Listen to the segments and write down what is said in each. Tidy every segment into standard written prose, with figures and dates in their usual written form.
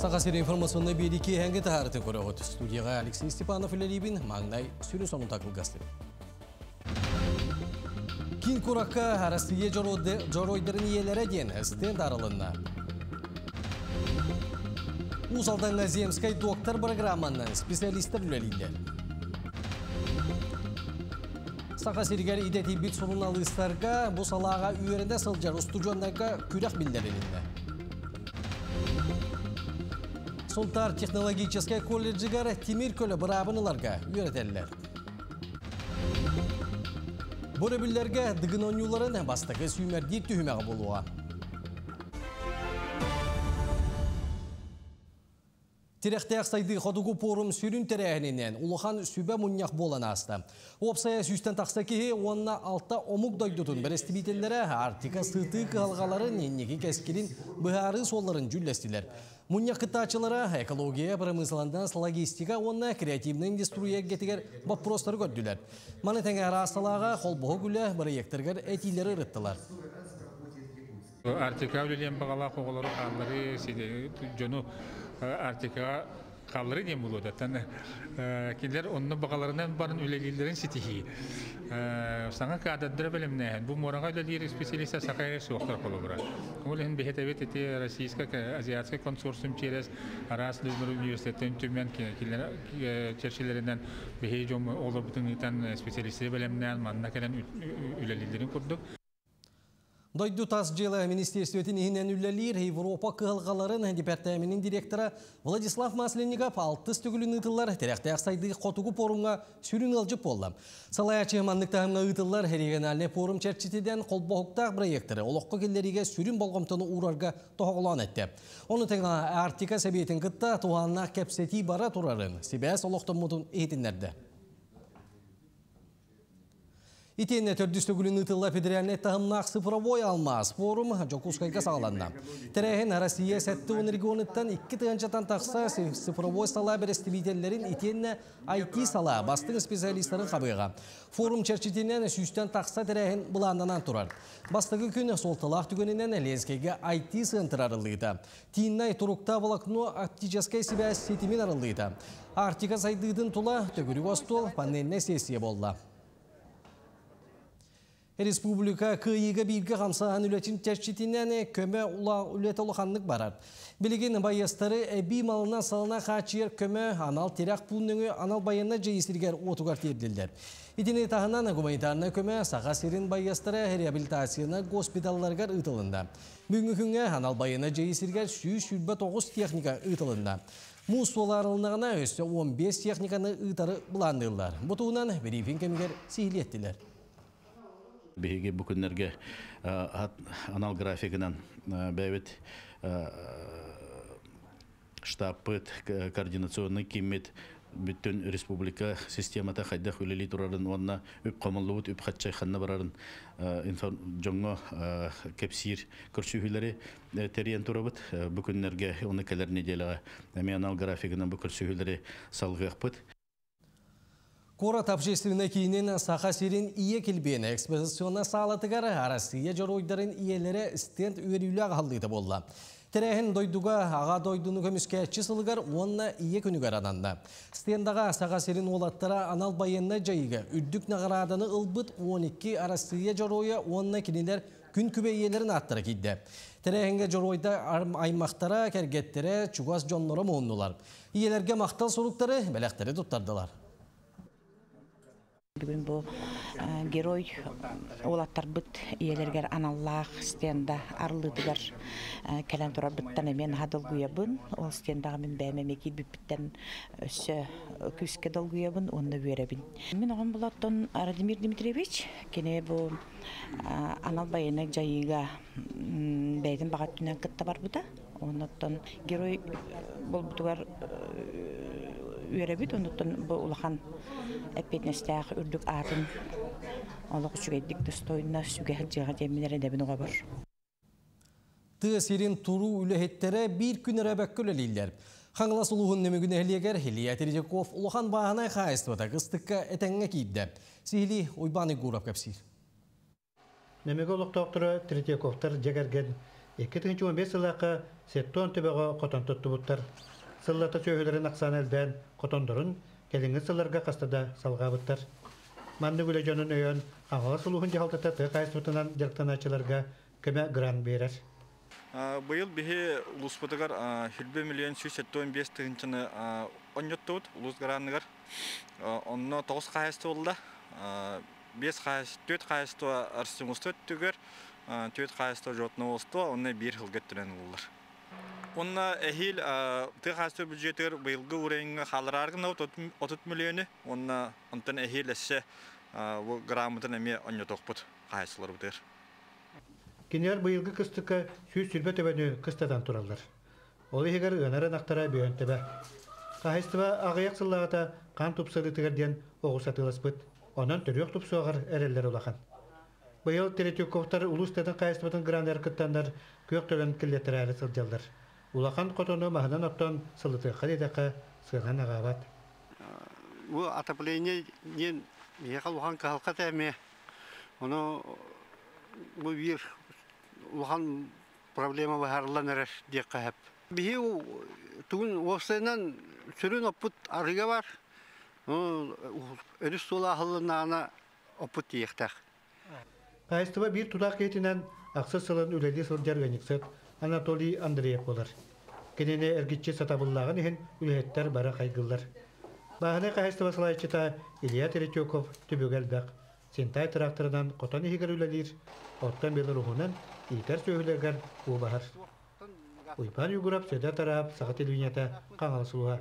Саха сири информационнай биэрии киэһэҥҥи таһаарытын көрөҕүт. Студияҕа Алексей Степанов үлэлиибин, маҥнай сүрүн сонун кылгастык. Киин куоракка Россия дьоруойдарын ийэлэрэ диэн стенд арылынна. Уус Алдаҥҥа Земскай доктор программанан специалистар үлэлииллэр. Саха сиригэр идэтийбит суруналыыстарга бу салааҕа үөрэнэ сылдьар устудьуоннарга күрэх биллэрилиннэ. Сунтаар технологическай колледжыгар тимир көлө быраабын ыларга үөрэтэллэр. Бу өрөбүллэргэ Дыгын оонньууларын бастакы сүүмэрдиир түһүмэҕэ буолуоҕа. Тирэхтээх сайдыы хотугу пуорум сүрүн тэрээһининэн улахан сүбэ мунньах буолан ааста. Уопсайа сүүстэн тахса киһи уонна алта омук дойдутун бэрэстэбиитэллэрэ Арктика сытыы кыһалҕаларын инники кэскилин быһаарыы суолларын дьүүллэстилэр. Мунньах кыттааччылара экология, бырамыысыланнас, логистика уонна креативнай индустрия эйгэтигэр боппуруостары көрдүлэр. Маны тэҥэ араас салааҕа холбоһук үлэ бырайыактарыгар этиилэри ырыттылар. Арктикаҕа үлэлиэн баҕалаах оҕолору хаалларыы, дьону Арктикаҕа хаалларыы диэн буолуо да. Кинилэр онно баҕаларынан баран үлэлииллэрин ситиһии. Саҥа кадрдары бэлэмнээһин. Бу муораҕа үлэлиир специалистар саха эрэ суохтар холобура. Ол иһин биһиэтэбит ити российскай азиатскай консорциум через араас университеттэн түмэн кинилэр чэрчилэринэн биһиги дьон оҕолорбутун ыытан специалисты бэлэмнээн манна кэлэн үлэлииллэрин курдук. Дойду тас дьыала министерствотын иһинэн үлэлиир Европа кыһалҕаларын департаменын директора Владислав Масленников алтыс төгүлүн ыытыллар тирэхтээх сайдыы хотугу пуорумҥа сүрүн ыалдьыт буолла. Салайааччы маннык таһымҥа ыытыллар региональнай пуорум чэрчитинэн холбоһуктаах бырайыактары олоххо киллэриигэ сүрүн болҕомтону уурарга тоһоҕолоон эттэ. Ону тэҥэ Арктика сэбиэтин кытта туһааннаах кэпсэтии бара турарын, сибээс олохтоммутун иһитиннэрдэ. Итиэннэ төрдүс төгүлүн ыытылла федеральнай таһымнаах цифровой алмаас форум Дьокуускайга саҕаланна. Тэрээһин Россия 70 регионуттан 2 тыһыынчаттан тахса цифровой салаа бэрэстэбиитэллэрин итиэннэ IT салаа бастыҥ специалистарын хабыаҕа. Форум чэрчитинэн сүүстэн тахса тэрээһин былааннанан турар. Бастакы күн суолталаах түгэнинэн Ленскэйгэ IT центр арыллыыта. Тииннай турукта волокно оптическай сибээс ситимин арыллыыта. Арктика сайдыытын тула төгүрүк остуол панельнай сессия буолла. Республика кыайыыга бииргэ хамсааһын үлэтин чэрчитинэн көмө үлэтэ улаханнык барар. Билигин байыастары эбии малынан салына хааччыйар көмө анал тирэх пуун нөҥүө анал байыаннай дьайыы сиригэр уотугар тиэрдиллэр. Итини таһынан гуманитарнай көмө Саха сирин байыастара реабилитацияны госпиталларыгар ыытылынна. Бүгүҥҥү күҥҥэ анал байыаннай дьайыы сиригэр 129 техника ыытылынна. Муус суола арылыннаҕына өссө 15 техниканы ыытары былаанныыллар. Бу туһунан брифинг кэмигэр сиһилии эттилэр. Биһиги бу күннэргэ анал графигынан бэйэбит штабпыт, координационный кииммит бүтүн республика системата хайдах үлэлии турарын уонна үп хомуллубут үп хаччай ханна барарын дьоҥҥо кэпсиир көрсүһүүлэри тэрийэн турабыт. Бу күннэргэ уонна кэлэр неделяҕа эмиэ анал графигынан бу көрсүһүүлэри салгыахпыт. Куорат общественнай киинин Саха сирин ийэ килбиэнэ экспозиционнай саалатыгар Россия дьоруойдарын ийэлэрэ стенд үөрүүлээх аһыллыыта буолла. Тэрээһин дойдуга аҕа дойдуну көмүскээччи сылыгар уонна ийэ күнүгэр ананна. Стендаҕа Саха сирин уолаттара анал байыаннай дьайыыга үрдүк наҕарааданы ылбыт 12 Россия дьоруойа уонна кинилэр күн күбэй ийэлэрин ааттара киирдэ. Тэрээһиҥҥэ дьоруойдар аймахтара, кэргэттэрэ, чугас дьонноро муһуннулар. Ийэлэргэ махтал суруктары, бэлэхтэри туттардылар. Бүгүн бу герой уолаттарбыт ийэлэригэр аналлаах стенда арыллыытыгар кэлэн турарбыттан эмиэ наһаа долгуйабын. Ол стендаҕа мин бэйэм эмиэ киирбиппиттэн өссө күүскэ долгуйабын уонна үөрэбин. Мин оҕом булаттан Радимир Дмитриевич, кини бу анал байыаннай дьайыыга бэйэтин баҕа өттүнэн кытта барбыта. Оннуттан герой буолбутугар үөрэбит, оннуттан бу улахан эппиэтинэстээх үрдүк аатын олох үчүгэйдик достойно сүгэ сылдьыаҕа диэммин эрэнэбин оҕобор. Тыа сирин туруу үлэһиттэрэ биир күн өрөөбөккө үлэлииллэр. Хаҥалас улууһун Нөмүгү нэһилиэгэр Илья Третьяков улахан бааһынай хаһаайыстыбата кыстыкка этэҥҥэ киирдэ. Сиһилии Уйбаан Егоров кэпсиир. Нөмүгү олохтоохторо Третьяковтар дьиэ кэргэн 2015 сыллаахха 70 төбөҕө хотон туттубуттар. Сыллата сүөһүлэрин ахсаана элбээн, хотоннорун кэлиҥҥи сылларга хаста да салҕаабыттар. Маннык үлэ дьонун өйөөн, Хаҥалас улууһун дьаһалтата тыа хаһаайыстыбатынан дьарыктанааччыларга көмө грант биэрэр. Быйыл биһи улууспутугар 1 миллион 175 тыһыынчаны онньоттубут улуус граныгар. Онно 9 хаһаайыстыба буолла. 5 хаһаайыстыба, 4 хаһаайыстыба Арсенгусто өттүгэр, 4 хаһаайыстыба Жотноводство, онно биир сылга өттүнэн ылыллар. Онно эһиил тыа хаһаайыстыба бюджетыгар быйылгы уровеньҥа хааллараары гынабыт 30 миллиону, уонна онтон эһиил өссө бу грамотын эмиэ онньотуохпут хаһаайыстыбаларбытыгар. Кинилэр быйылгы кыстыкка 120 төбөнү кыстатан тураллар. Ол иһигэр ыанар ынахтара бүөн төбө. Хаһаайыстыба аҕыйах сыллааҕыта хаан тупсарыытыгар диэн оҕус атыыласпыт. Онон төрүөх тупсуоҕар эрэллэр улахан. Быйыл Третьяковтар улуус тыатын хаһаайыстыбатын граныгар кыттаннар күөх төлөн киллэттэрээри сылдьаллар. Улахан хотону маһынан оттон сылытыахха диэтэххэ сыанан аҕаабат. Бу отопление диэн биһиэхэ улахан кыһалҕа эмиэ. Ону бу биир улахан проблема быһаарыллан эрэр диэххэ сөп. Биһи тугун уопсайынан сүрүн оппут арыыга бар. Өрүс суола аһыллыннаҕына оппут тиийиэхтээх. Хаһаайыстыба биир тутаах киһитинэн ахсыс сылын үлэлии сылдьар ыанньыксыт Анатолий Андреев буолар. Кинини эргиччи сатабыллааҕын иһин үлэһиттэр бары хайгыыллар. Бааһынай хаһаайыстыба салайааччыта Илья Третьяков түбүгэ элбэх. Синтай тыраахтарынан хотон иһигэр үлэлиир, оттон Беларуһунан иитэр сүөһүлэригэр уу баһар. Уйбаан Югуров, Сөдө Тараап, Саха телевидениета, Хаҥалас улууһа.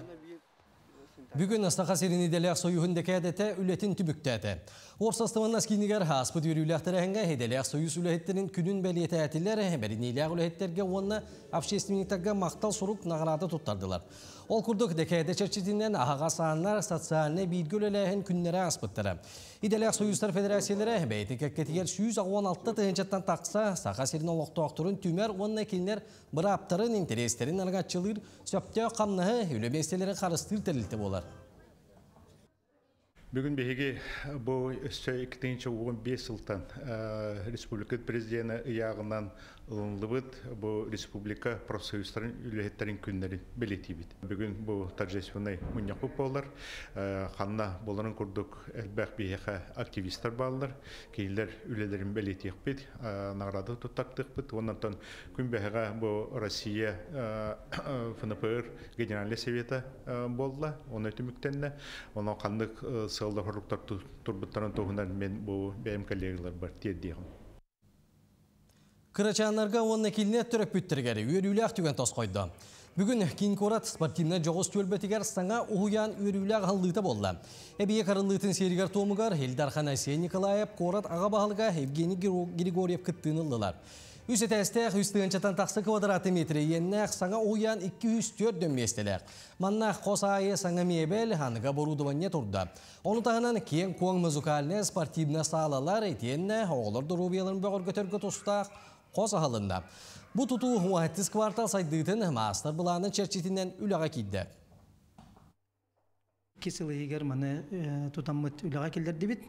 Бүгүн Саха сирин идэлээх союһун дэкээдэтэ үлэтин түмүктээтэ. Уопсастыбаннас киинигэр ааспыт үөрүүлээх тэрээһиҥҥэ идэлээх союз үлэһиттэрин күнүн бэлиэтээтилэр, бэриниилээх үлэһиттэргэ уонна общественниктарга махтал сурук наҕараада туттардылар. Ол курдук дэкээдэ чэрчитинэн аһаҕас ааннар социальнай бииргэ үлэлээһин күннэрэ ааспыттара. Идэлээх союзтар федерациялара бэйэтин кэккэтигэр 116 тыһыынчаттан тахса Саха сирин олохтоохторун түмэр уонна кинилэр бырааптарын, интэриэстэрин араҥаччылыыр сөптөөх хамнаһы, үлэ миэстэлэрин харыстыыр тэрилтэ буолар. Бүгүн биһиги бу өссө 2015 сылтан республика президенэ ыйааҕынан ылыныллыбыт бу республика профсоюзтарын үлэһиттэрин күннэрин бэлиэтиибит. Бүгүн бу торжественный мунньахпыт буолар. Ханна буоларын курдук элбэх биһиэхэ активистар бааллар. Кинилэр үлэлэрин бэлиэтиэхпит, награда туттартыахпыт. Онон күн бэһэҕэ бу Россия ФНПР Генеральный совета буолла, оны түмүктэннэ. Онон ханнык сыаллар хоруктар турбуттарын туһунан мен бу бэйэм коллегаларбар тиэрдиэҕим. Кырачааннарга уонна кинилэр төрөппүттэригэр үөрүүлээх түгэн тосхойдо. Бүгүн киин куорат спортивнай дьоҕус түөлбэтигэр саҥа уһуйаан үөрүүлээх аһыллыыта буолла. Эбийиэк арыллыытын сиэригэр-туомугар Ил Дархан Айсен Николаев куорат аҕа баһылыга Евгений Григорьев кыттыыны ыллылар. Үс этээстээх үс тыһыынчаттан тахса квадрат метр иэннээх саҥа уһуйаан 204 дөн миэстэлээх. Манна хос аайы саҥа миэбэл, аныгы оборудование турда. Ону таһынан киэҥ-куоҥ музыкальнай, спортивнай саалалар итиэннэ оҕолор доруобуйаларын бөҕөргөтөргө тустаах хос аһылынна. Бу тутуу уһаттыс квартал сайдыытын маастар-былаанын чэрчитинэн үлэҕэ киирдэ. Икки сыл иһигэр маны тутаммыт үлэҕэ киллэрдибит.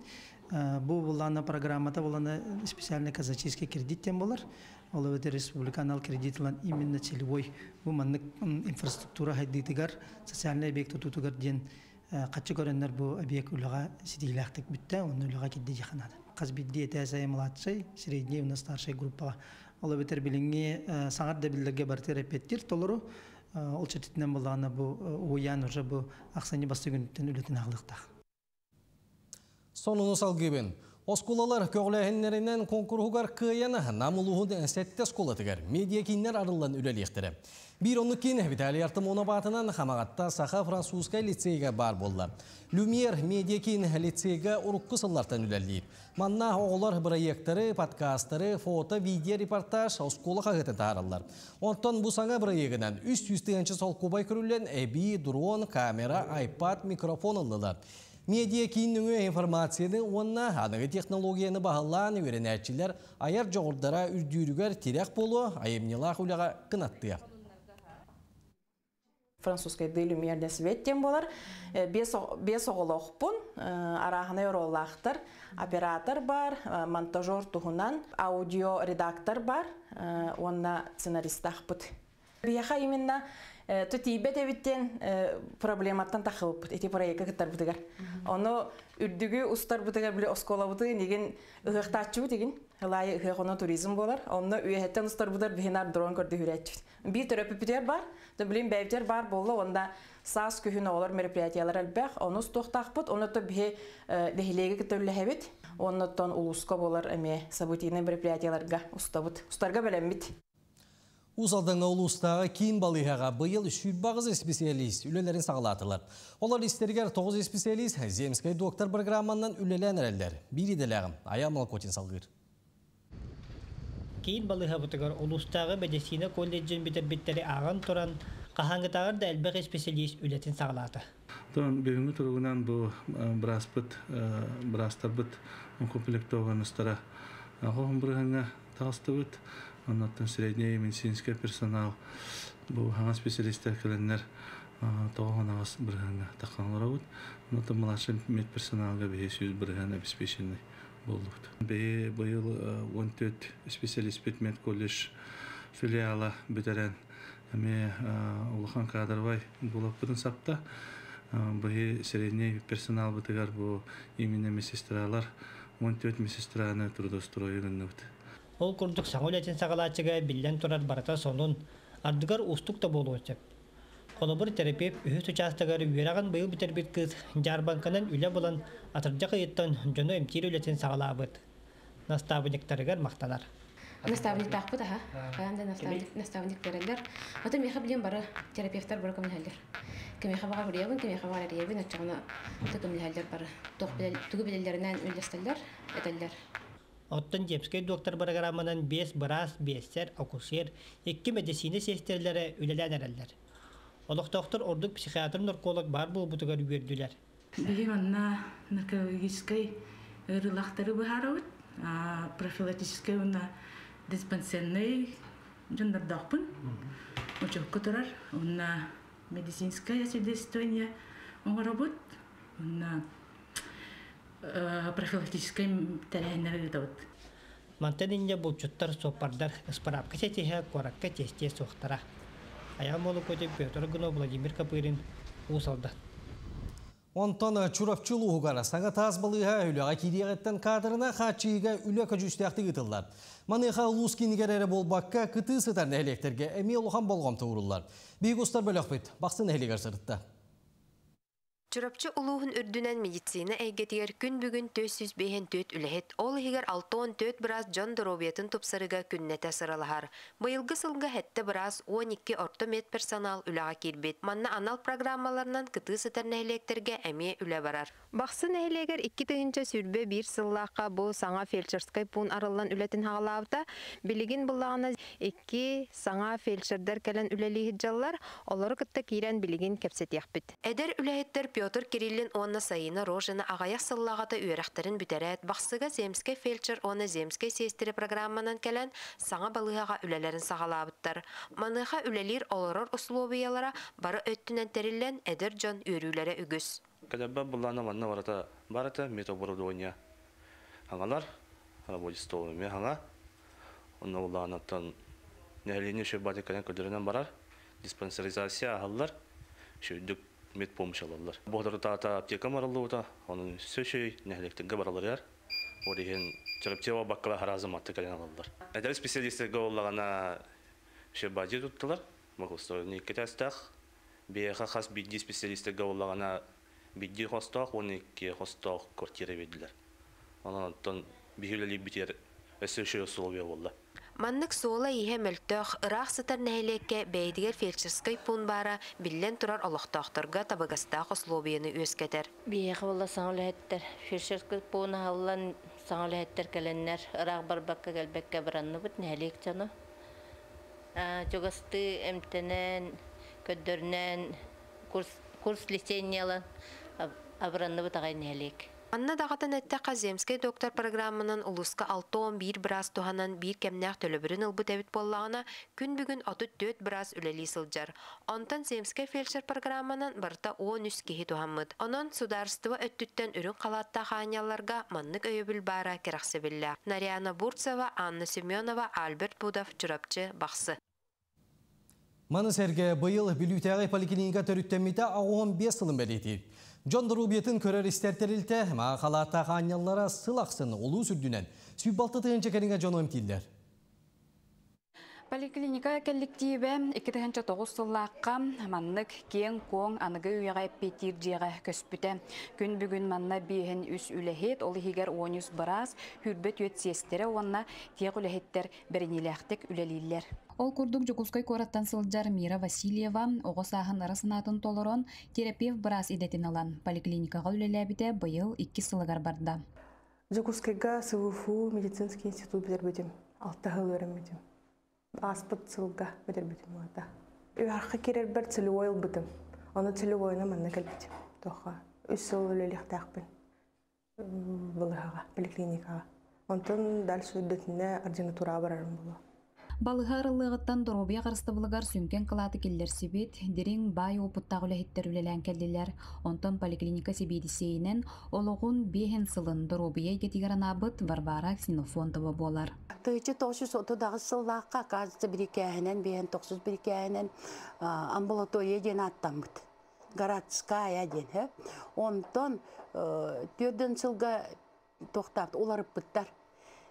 Бу буллаана программата булана специальный казачийский кредит диэн буолар. Ол эбэтэр республика анал кредит ылан именно целевой бу маннык инфраструктура хайдыытыгар, социальный объект тутуутугар диэн хаччы көрөннөр бу объект үлэҕэ ситиилээхтик бүттэ, онно үлэҕэ кирдии диэххэ наада. Хас биирдии этээс айы младшай, средний уонна старшай группаҕа. Ол эбэтэр билиҥҥи саҥар да биллэргэ барытыгар эппиэттиир толору. Ол чэрчитинэн буоллаҕына бу уһуйаан уже бу ахсынньы бастакы күнүттэн үлэтин аҕалыахтаах. Сонуну салгыыбын. Оскуолалар көҕүлээһиннэринэн куонкуруһугар кыайан Нам улууһун сэттэ оскуолатыгар медиакииннэр арыллан үлэлиэхтэрэ. Биир оннук киин Виталий Артамонов аатынан Хамаҕатта Саха-французскай лицейгэ баар буолла. Люмьер медиакиин лицейгэ урукку сыллартан үлэлиир. Манна оҕолор бырайыактары, подкастары, фото, видео репортаж оскуола хаһыатын таһаараллар. Онтон бу саҥа бырайыагынан 300 тыһыынча солкуобай көрүллэн эбии дрон, камера, iPad, микрофон ыллылар. Медиа киин нөҥүө информацияны уонна аныгы технологияны баһылаан үөрэнээччилэр айар дьоҕурдара үрдүүрүгэр тирэх буолуо, айымньылаах үлэҕэ кынаттыа. Французскайды люмьер де свет диэн буолар. Биэс оҕолоохпун, арааһынай оруоллаахтар. Оператор бар, монтажер туһунан, аудио редактор бар, уонна сценаристаахпыт. Биһиэхэ именно тиийбэт эбиттен проблематтан тахыбыппыт ити проекка кыттарбытыгар. Ону үрдүгү устарбытыгар били оскуолабытыгар игин ыһыахтааччыбыт игин. Ылайы ыһыах оно туризм буолар. Онно үөһэттэн устарбытар биһинар дрон көрдүһүрээччибит. Биир төрөппүтүгэр бар, билин бэйбитер бар буолла, онда саас күһүн оҕолор мероприятиялар элбэх, ону устуохтаахпыт, онно биһи нэһилиэги кытта үллэһэбит, онноттон улууска буолар эме событийный мероприятияларга устабыт. Устарга бэлэммит. Уус Алдаҥҥа улуустааҕы киин балыыһаҕа быйыл 108 специалист үлэлэрин саҕалаатылар. Олор истэригэр 9 специалист Земскэй доктор программанан үлэлээн эрэллэр. Биир идэлээҕим Аян Малкотин салгыыр. Киин балыыһабытыгар улуустааҕы медицина колледжын бүтэрбиттэри ааҕан туран, хаһааҥҥытааҕар да элбэх специалист үлэтин саҕалаата. Тон бүгүҥҥү туругунан бу бырааспыт, быраастарбыт укомплектованностара хоһун бырыһаҥҥа таҕыстыбыт. Оннуттан средний медицинский персонал бу хаҥа специалисттэр кэлэннэр 98 бырыһаҥҥа таххан олоробут. Оннуттан младший медперсоналга биһи 100% обеспеченный буоллубут. Биһи быйыл 14 специалистпит медколледж филиала бүтэрэн эмиэ улахан кадровай буолаппытын сапта. Биһи средний персоналбытыгар бу именно медсестралар 14 медсестраны трудоустрою гынныбыт. Ол курдук саҥа үлэтин саҕалааччыга биллэн турар барыта сонун, ардыгар уустук да буолуон сөп. Холобур, терапевт үһүс учаастагар үөрэҕин быйыл бүтэрбит кыыс дьаарбаҥканан үлэ булан атырдьах ыйыттан дьону эмтиир үлэтин саҕалаабыт. Настаабынньыктарыгар махтанар. Наставниктаахпыт аха. Хайаан да наставник береллер. Ото миэхэ билим бары терапевтар бары көмөлөһөллөр. Кимиэхэ баҕар суруйабын, кимиэхэ баҕар эрийэбин, оччоҕуна көмөлөһөллөр бары. Тугу билэллэринэн үллэстэллэр, этэллэр. Оттон Земскэй доктор бырагырааманан биэс быраас, биэссэр, акушер, икки мэдиссиинэ сиэстэрэлэрэ үлэлээн эрэллэр. Олохтоохтор ордук психиатр-нарколог баар буолбутугар үөрдүлэр. Биһиги манна наркологическай ыарыылаахтары быһаарабыт, профилактическай уонна диспансернай дьоннордоохпун. Учуокка турар уонна медицинское освидетельствование оҥоробут уонна профилактическай тэрээһиннэри ыытабыт. Мантан инньэ булчуттар, суоппардар ыспыраапка ситиһэ куоракка тиэстиэ суохтара. Айаан Молокотин, Петр Гунов, Владимир Копырин, Уус Алдан. Онтон Чурапчы улууһугар саҥа таас балыыһа үлэҕэ киириэҕиттэн каадырына хааччыйыыга үлэ көдьүүстээхтик ыытыллар. Маныаха улуус киинигэр эрэ буолбакка, кытыы сытар нэһилиэктэргэ эмиэ улахан болҕомто ууруллар. Биһиги устар бөлөхпүт Бахсы нэһилиэгэр сырытта. Чурапчы улууһун үрдүнэн медицина эйгэтигэр күн бүгүн 454 үлэһит, ол иһигэр 64 быраас дьон доруобуйатын тупсарыга күннэтэ сыралаһар. Быйылгы сылга сэттэ быраас, 12 орто медперсонал үлэҕэ киирбит. Манна анал программаларынан кытыы сытар нэһилиэктэргэ эмиэ үлэ барар. Бахсы нэһилиэгэр 2021 сыллаахха бу саҥа фельдшерскай пуун арыллан үлэтин саҕалаабыта. Билигин буллаҕына икки саҥа фельдшердэр кэлэн үлэлии сылдьаллар, олору кытта киирэн билигин кэпсэтиэхпит. Эдэр үлэһиттэр Петр Кириллин уонна Саина Рожина аҕыйах сыллааҕыта үөрэхтэрин бүтэрээт, Бахсыга земскэй фельдшер уонна земскэй сиэстэрэ программанан кэлэн саҥа балыыһаҕа үлэлэрин саҕалаабыттар. Маныаха үлэлиир олорор условиялара бары өттүнэн тэриллэн эдэр дьон үөрүүлэрэ үгүс. Кэлэрбэр буллаана манна барыта барыта медоборудование хаҥалар, рабочий стол эмиэ хаҥа. Онно буллаанаттан нэһилиэнньэ үчүгэй баатык кэлэн көрдөрүнэн барар. Диспансеризация аһаллар, үчүгэйдик медпомощь ылаллар. Бу аптека марыллыбыта, онон өссө үчүгэй нэһилиэктэргэ бараларыгар. Ол иһин Чурапчыга баккала харазы матты кэлэн алаллар. Эдэр специалистерге боллаҕына үчүгэй баадьы туттулар. Богословный икки Биэхэ хас биирдии специалистерге боллаҕына биирдии хостоох, 12 хостоох квартира бердилер. Онон оттон биһи үлэлиирбитигэр өссө үчүгэй условия буолла. Маннык суола-ииһэ мөлтөх, ыраах сытар нэһилиэккэ бэйэтигэр фельдшерскай пуун баара биллэн турар олохтоохторго табыгастаах условияны үөскэтэр. Биһиэхэ буолла саҥа үлэһиттэр фельдшерскай пуун аһыллан саҥа үлэһиттэр кэлэннэр ыраах барбакка кэлбэккэ баранныбыт нэһилиэк дьоно. Чугастыы эмтэнэн, көрдөрүнэн, курс, курс лечениялан абыранныбыт аҕай нэһилиэк. Манна даҕатан эттэххэ, Земскэй доктор программанан улууска 61 быраас туһанан биир кэмнээх төлөбүрүн ылбыт эбит буоллаҕына, күн бүгүн 34 быраас үлэлии сылдьар. Онтон Земскэй фельдшер программанан барыта 13 киһи туһаммыт. Онон судаарыстыба өттүттэн үрүҥ халааттаах аанньалларга маннык өйөбүл баара кэрэхсэбиллээх. Нарьяна Бурцева, Анна Семенова, Альберт Будов, Чурапчы, Бахсы. Маны сэргэ быйыл Бүлүүтээҕи поликлиника төрүттэммитэ 85 сылын бэлиэтиир. Дьон доруобуйатын көрөр-истэр тэрилтэ маҕан халааттаах аанньаллара сыл ахсын улуус үрдүнэн 106 тыһыынча кэриҥэ дьону эмтииллэр. Поликлиника кэлликтиибэ 2009 сыллаахха маннык киэҥ-куоҥ аныгы үйэҕэ эппиэттиир дьиэҕэ көспүтэ. Күн бүгүн манна биэһин үс үлэһит, ол иһигэр 13 быраас, сүүрбэ түөрт сиэстэрэ уонна тех үлэһиттэр бэриниилээхтик үлэлииллэр. Ол курдук Дьокуускай куораттан сылдьар Мира Васильева оҕо сааһын ыра санаатын толорон, терапевт-быраас идэтин ылан, поликлиникаҕа үлэлээбитэ быйыл иккис сылыгар барда. Дьокуускайга СВФУ медицинский институт бүтэрбитим. Алта сыл үөрэммитим. Ааспыт сылга бүтэрбитим уота. Үһарха киирэрбэр целевой ылбытым. Ону целевойна манна кэлбитим. Тоха үс сыл үлэлиэхтээхпин. Балыһаҕа, поликлиникаҕа. Онтон дальше үрдэтинэ ординатураҕа барарым буолуо. Балыһа арыллыаҕыттан доруобуйа харыстабылыгар сүҥкэн кылааты киллэрсибит, дириҥ, баай уопуттаах үлэһиттэр үлэлээн кэллилэр. Онтон поликлиника сэбиэдиссэйинэн олоҕун биэһин сылын доруобуйа эйгэтигэр анаабыт Варвара Ксенофонтова буолар. 1938 сыллаахха, оказывается, бирикээһинэн, биэһин тохсус бирикээһинэн амбулатория диэн ааттаммыт. Городская диэн һэ. Онтон төрдөн сылга туохтаабыт уларыппыттар.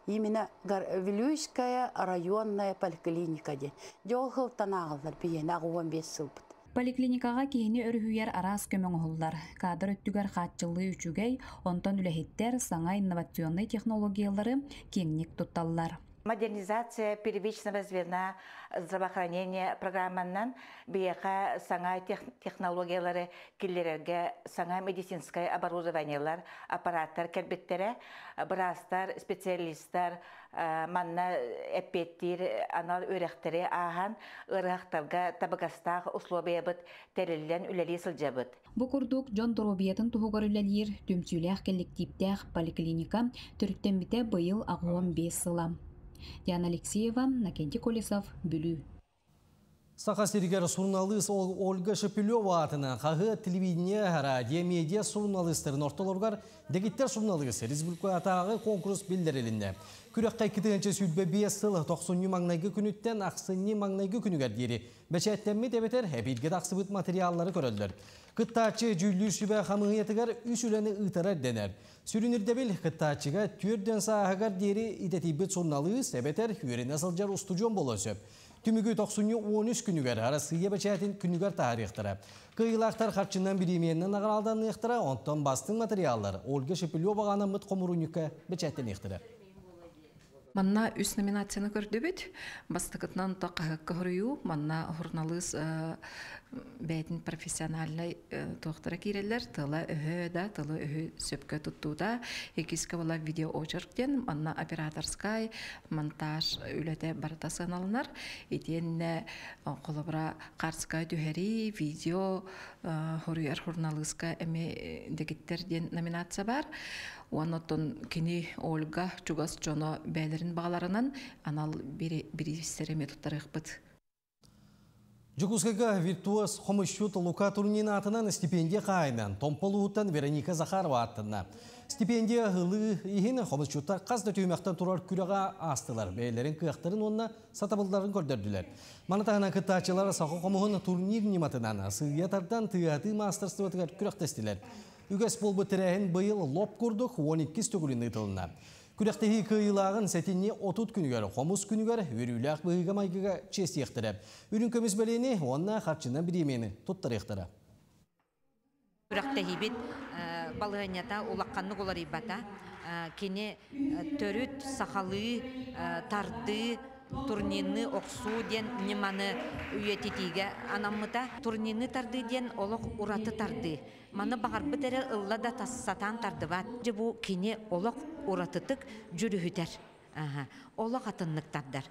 Именно Вилюйская районная поликлиника диэн. Дьэ ол сылтан ааҕыллар биһиэнэ 15 сылбыт. Поликлиникаҕа киһини өрүһүйэр араас көмө оҥоһуллар. Кадр өттүгэр хааччыллыы үчүгэй, онтон үлэһиттэр саҥа инновационнай технологиялары киэҥник тутталлар. Модернизация первичного звена здравоохранения программанан биһиэхэ саҥа технологиялары киллэрэргэ саҥа медицинскай оборудованиелар, аппараттар кэлбиттэрэ. Быраастар, специалистар манна эппиэттиир анал үөрэхтэри ааһан, ыарыһахтарга табыгастаах условиябыт тэриллэн үлэлии сылдьабыт. Бу курдук дьон доруобуйатын туһугар үлэлиир түмсүүлээх кэлликтииптээх поликлиника төрүттэммитэ быйыл 85 сыла. Диана Алексеева, Накентий Колесов, Бүлүү. Саха сиригэр суруналыыс Ольга Шепелева аатынан хаһыат, телевидение, радио, медиа суруналыыстарын ортолоругар дэгиттэр суруналыыс республикатааҕы конкурс биллэрилиннэ. Күрэххэ 2025 сыл тохсунньу маҥнайгы күнүттэн ахсынньы маҥнайгы күнүгэр диэри бэчээттэммит эбэтэр эбииргэ тахсыбыт материаллары көрөллөр. Кыттааччы дьүүллүүр сүбэ хамыыһыйатыгар үс үлэни ыытара ирдэнэр. Сүрүн ирдэбил кыттааччыга түөрдэн сааһыгар диэри идэтийбит суруналыыс эбэтэр үөрэнэ сылдьар устудьуон буолуон сөп. Түмүгү тохсунньу 13 күнүгэр Арассыыйа бэчээтин күнүгэр таһаарыахтара. Кыайыылаахтар харчынан бириэмийэнэн наҕарааданыахтара, онтон бастыҥ матырыйааллар Ольга Шепелеваҕа анаммыт хомуруунньукка бэчээттэниэхтэрэ. Манна үс номинацияны көрдүбүт. Бастакытынан то хаһыакка хоруйуу, манна суруналыыс бэйэтин профессиональнай туохтара киирэллэр, тыла-өһө да, тылы-өһү сөпкө туттуута. Иккискэ була видеоочерк диэн, манна операторскай, монтаж үлэтэ барыта сыаналанар. Итиэннэ холобура хаарскай түһэрии, видео хоруйар суруналыыска эмиэ дэгиттэр диэн номинация бар. Уонна оттон кини Ольга чугас дьоно бэйэлэрин баҕаларынан анал бириистэри эмиэ туттарыахпыт. Дьокуускайга виртуоз хомусчут Лука Турнин аатынан стипендия хаайынан Томполууттан Вероника Захарова ааттанна. Стипендия ылыы иһин хомусчуттар хас да түһүмэхтэн турар күрэҕэ аастылар. Бэйэлэрин кыахтарын уонна сатабылларын көрдөрдүлэр. Маны таһынан кыттааччылар саха хомуһун турнир ньыматынан сыыйа тардан тыаһатыы маастарыстыбатыгар күрэхтэстилэр. Үгэс буолбут тэрээһин быйыл лоп курдук 12 төгүлүн ыытылынна. Күрэхтэһии кыайыылааҕын сэтинньи 30 күнүгэр хомус күнүгэр үөрүүлээх быһыыга-майгыга чиэстиэхтэрэ. Үрүҥ көмүс бэлиэни уонна харчынан бириэмийэни туттарыахтара. Күрэхтэһиибит балаһыанньата улаханнык уларыйбата. Кини төрүт сахалыы тардыы турнирны охсуу диэн ньыманы үйэтитиигэ анаммыта. Турнирны тардыы диэн олох ураты тардыы. Маны баҕарбыт эрэ ылла да сатаан тардыбат. Дьэ бу кини олох уратытык дьүрүһүтэр. Олох атыннык тардар.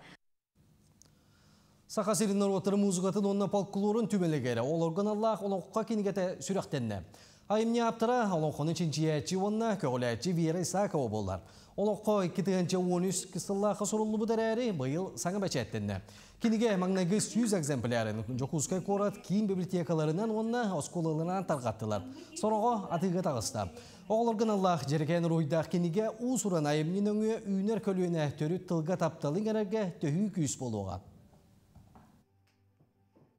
Саха сирин норуоттарын музыкатын уонна фольклорун түмэлигэр олорго аналлаах олоҥхо кинигэтэ сүрэхтэннэ. Айымньы ааптара олоҥхону чинчийээччи уонна көҕүлээччи Вера Исакова буолар. Олоҥхо 2013 сыллаахха суруллубут эрээри, быйыл саҥа бэчээттэннэ. Кинигэ маҥнайгы 100 экземплярын Дьокуускай куорат киин библиотекаларынан уонна оскуолаларынан тарҕаттылар. Сороҕо атыыга таҕыста. Оҕолорго аналлаах дьэрэкээн уруһуйдаах кинигэ уус-уран айымньы нөҥүө үүнэр көлүөнэ төрүт тылга тапталы иҥэрэргэ төһүү күүс буолуоҕа.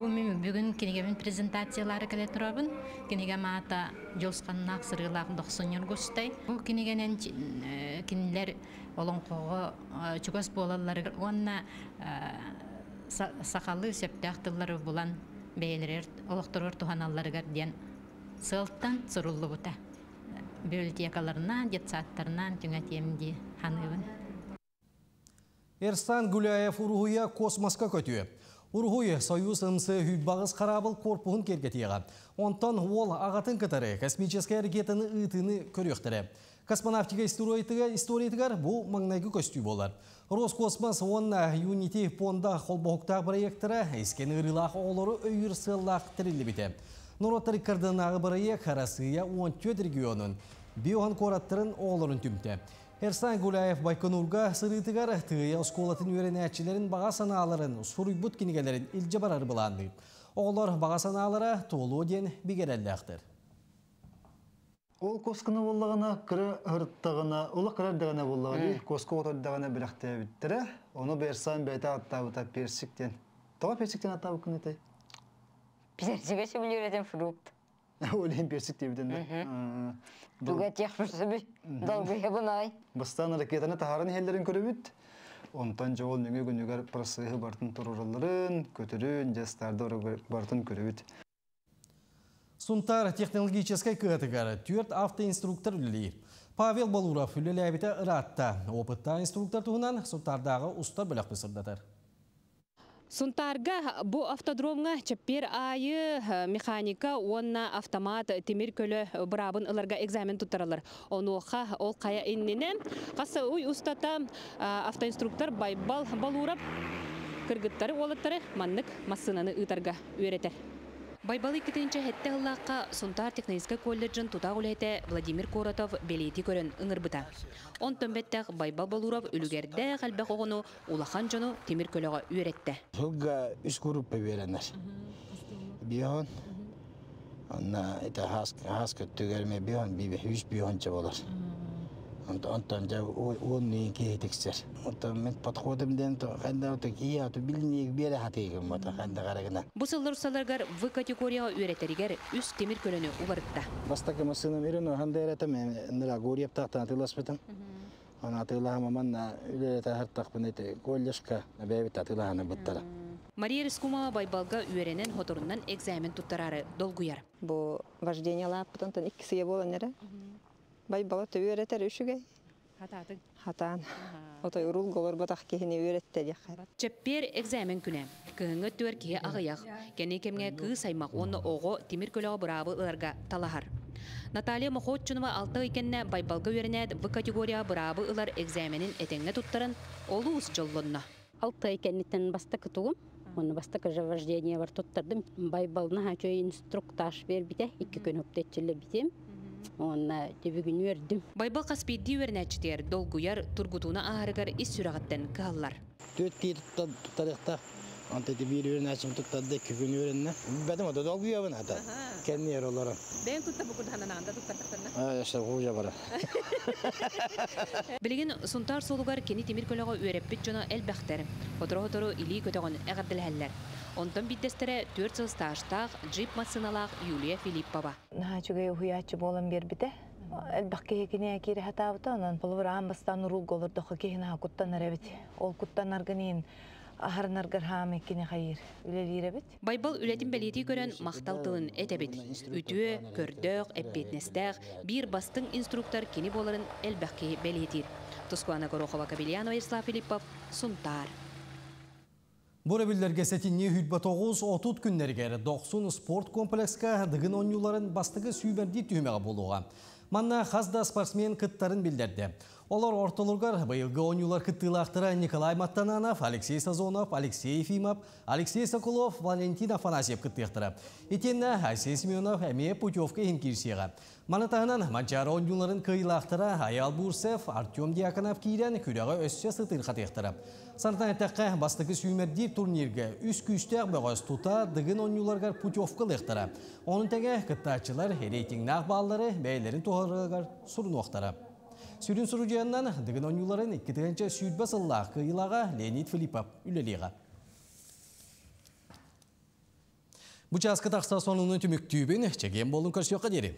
Мин бүгүн кинигэбин презентациялаары кэлэ турабын. Кинигэм аата Дьулусханнаах сырыылаах Дохсун Ньургустай. Бу кинигэнэн кинилэр олоҥхоҕо чугас буолалларыгар уонна сахалыы сөптөөх тыллары булан бэйэлэригэр олохторугар туһаналларыгар диэн сыалтан суруллубута. Библиотекаларынан, детсадтарынан түҥэтиэм дии саныыбын. Эрсан Гуляев уруһуйа космоска көтүө. Уруһуй Союз МС сүүрбэ аҕыс хараабыл корпуһун киэргэтиэҕэ. Онтон уол аҕатын кытары космическай ракетаны ыытыыны көрүөхтэрэ. Космонавтика историятыгар бу маҥнайгы көстүү буолар. Роскосмос уонна Unity пуонда холбоһуктаах бырайыактара искэн ыарыылаах оҕолору өйүүр сыаллаах тэриллибитэ. Норуоттар икки ардынааҕы бырайыак Арассыыйа 14 регионун, 50 куораттарын оҕолорун түмтэ. Эрсан Гуляев Байконурга сырыытыгар Тыайа оскуолатын үөрэнээччилэрин баҕа санааларын суруйбут кинигэлэрин илдьэ барар былаанныыр. Оҕолор баҕа санаалара туолуо диэн бигэ эрэллээхтэр. Ол куосканы буоллаҕына кыра ыһырыттаҕына, олох кыра эрдэҕинэ буоллаҕа дии, куоска оҕото эрдэҕинэ бэлэхтээбиттэрэ. Ону Берсан бэйэтэ ааттаабыта персик диэн. Тоҕо персик диэн ааттаабыккын этэй? Персигэ сөбүлүүр этим фрукт. Ол иһин персик диэбитин да. Туга тиэхпит долгуйабын ай. Бастаан ракетаны таһааран иһэллэрин көрөбүт. Онтон дьэ ол нөҥүө күнүгэр процеһы бартын туруралларын, көтөрүн, дьэ старды бартын көрөбүт. Сунтаар технологическай кыһатыгар түөрт автоинструктор үлэлиир. Павел Балуров үлэлээбитэ ыраатта. Опыттаах инструктор туһунан Сунтаардааҕы устар бөлөхпүт сырдатар. Сунтаарга бу автодромҥа чэппиэр аайы механика уонна автомат тимир көлө быраабын ыларга экзамен туттараллар. Онуоха ол хайа иннинэ хас ый устата автоинструктор Байбал Балуров кыргыттары уолаттары маннык массыынаны ыытарга үөрэтэр. Байбалы 2007 сыллаахха Сунтаар техническай колледжын тутаах үлэһитэ Владимир Коротов бэлиэтии көрөн ыҥырбыта. Онтон бэттэх Байбал Балуров үлүгэрдээх элбэх оҕону, улахан дьону тимир көлөҕө үөрэттэ. Сылга үс группа үөрэнэр. Бион, онно это хас хас көттүгэр ме бион би үс бионча болар. Онтон дьэ уон киһи тиксэр. Онтон мен подходым диэн ханна ото кия ото билиниик биэрэ хатыгым ото ханна карагына. Бу сыллар усталарыгар В категорияҕа үөрэтэригэр үс тимир көлөнү уларытта. Бастакы массыынам Рено ханда эретем нра Гурьевтаахтан атыыласпытым. Аны атыылаһам манна үлэлэтэ хартахпын эти колледжка бэйэбит атыылаһаны буттара. Мария Рыскумова Байбалга үөрэнэн хоторунан экзамен туттарары долгуйар. Бу вождение лааппытын иккисиге болан эре. Байбала төбү үчүгэй. Хатаатын. Хатаан. Отой урул голор батах киһини үөрэтте диэххэ. Чэппиэр экзамен күнэ. Кыһыҥҥы өттүгэр киһи аҕыйах. Кэнники кэмҥэ кыыс аймах уонна оҕо тимир көлөҕө быраабы ыларга талаһар. Наталья Мохотчунова 6 ый кэннэ Байбалга үөрэнээт В категория быраабы ылар экзаменин этэҥҥэ туттаран олус дьоллонно. 6 ый кэнниттэн бастакы тугум. Онно бастакы же вождение бар туттардым. Байбална хачой инструктаж бербите. 2 күн өптетчиле битим. Онна бүгүн үөрдүм. Байбал хас биирдии үөрэнээччитигэр долгуйар тургутууну ааһарыгар ис сүрэҕиттэн кыһаллар. Түөрт киһи туттарыахтаах. Онто ити биир үөрэнээччим туттарда 2 күн үөрэннэ. Бэтим ото долгуйабын ата. Кэнниэр олорон. Бэйэҥ тутта бу курдаһанан туттартахтарна. Аа, яша хуже бара. Билигин Сунтаар суолугар кини тимир көлөҕө үөрэппит дьоно элбэхтэр. Сотору-сотору илии көтөҕөн эҕэрдэлэһэллэр. Онтон биирдэстэрэ 4 сыл стажтаах джип массыыналаах Юлия Филиппова. Наһаа үчүгэй уһуйааччы буолан биэрбитэ. Элбэх киһи киниэ киирэ хатаабыта, онон холобур аан бастаан уруулга олордоххо киһи наһаа куттанар эбит. Ол куттанаргын аһарынаргар хаамы кини хайыр үлэлиир эбит. Байбал үлэтин бэлиэтии көрөн махтал тылын этэбит. Үтүө, көрдөөх, эппиэтинэстээх, биир бастыҥ инструктор кини буоларын элбэх киһи бэлиэтиир. Тускуана Горохова, Кабельянова, Ярослав Филиппов, Сунтаар. Бу өрөбүллэргэ сэтинньи 29-30 күннэригэр Дохсун спорт комплекска Дыгын оонньууларын бастакы сүүмэрдиир түһүмэҕэ буолуоҕа. Манна хас да спортсмен кыттарын биллэрдэ. Олор ортолоргар быйылгы оонньуулар кыттыылаахтара Николай Маттананов, Алексей Сазонов, Алексей Ефимов, Алексей Соколов, Валентин Афанасьев кыттыахтара. Итиэннэ Айсен Семенов эмиэ путевка иһин киирсиэҕэ. Маны таһынан Манчаары оонньууларын кыайыылаахтара Айаал Бурцев, Артем Дьяконов киирэн күрэҕи өссө сытыырхатыахтара. Сантан эттэххэ, бастакы сүүмэрдиир турнирга үс күүстээх бөҕөс тута Дыгын оонньууларыгар путевка ылыахтара. Ону тэҥэ кыттааччылар рейтингнаах бааллары бэйэлэрин туһаларыгар сурунуохтара. Сүрүн сурудьуйаннан Дыгын оонньууларын 2020 сыллаах кыайыылааҕа Леонид Филиппов үлэлиэҕэ. Бу чааска тахса сонуну түмүктүүбүн, чэгиэн буолун көрсүөххэ диэри.